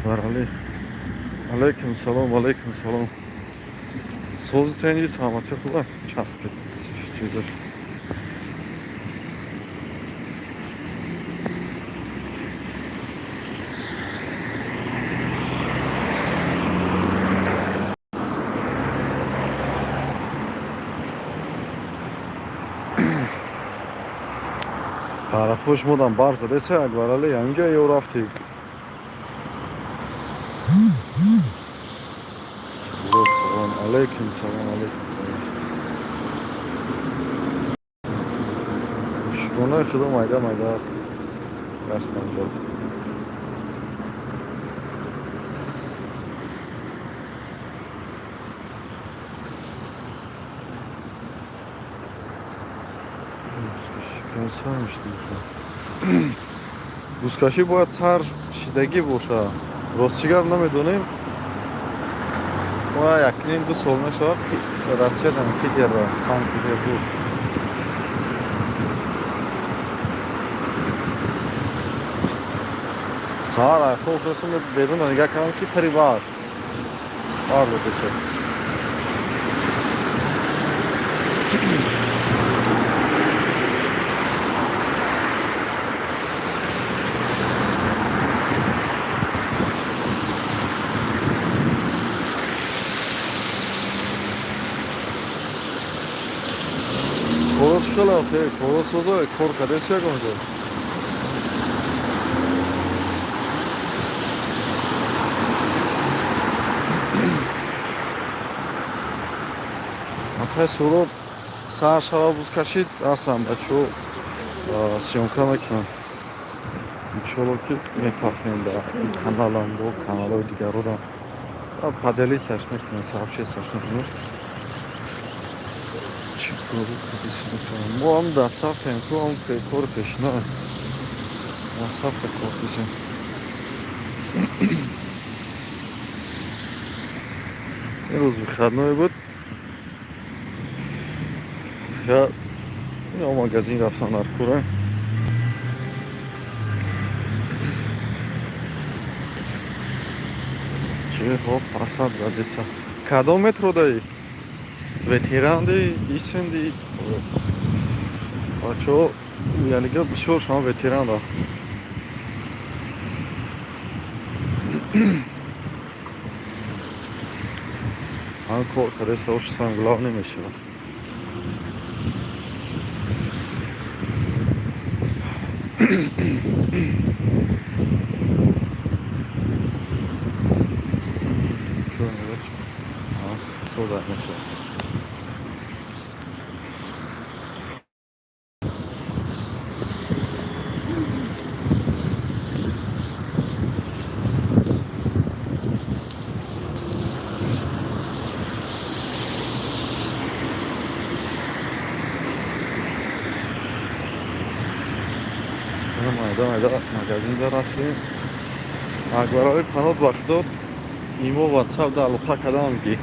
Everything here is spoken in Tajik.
Акбаралӣ, алайкум салом, алайкум салом. Сози тенҷи, саломатӣ хуба, часпид чизош. Тарафош модам барф задеса, Акбаралӣ, ҳаминҷа ё рафтӣ? Салом, алайкум салом, алайкум салом. Шукронаи худо, майда майда гаштам ҷо. Сар мешта боша. Бузкашӣ бояд сар шидагӣ боша. Рости гап, намедонем. Ма якним ду сол мешавад, Россиядам, Питерда, Санкт Петербург. Саҳар айхоб хестам, берун нигаҳ кардам, ки пари барф. Барф бесо. Коро чӣ хел охе? Коро соза, кор кардеси ягон ҷо? Апай Суроб, саҳар шава, бузкашид ҳастам, бачаҳо съёмка мекунам. Иншолло, ки мепартем дар каналам, бо каналҳои дигародам. Поделиться ш мекунем, сообщиться ш мекунем. Чӣ кору кардеси мекунам? Мо ҳам доставка ем ку, ҳам кори пешина. Доставка кор дисем. Имрӯз выходной буд. Я ино магазин рафтам дар кура. Чӣ хоб фасад задеса. Кадом метро даи? Ветеранди, Исенди? Бачаҳо, яъне га бисёр шумо ветеранда. Ҳам кор кардеса, ош сам главный мешавад. Чё, сода мешавад. Майда майда магазинда расидем. Акбарали, панот ба худо, имо, ватсап да алоқа кардам, ки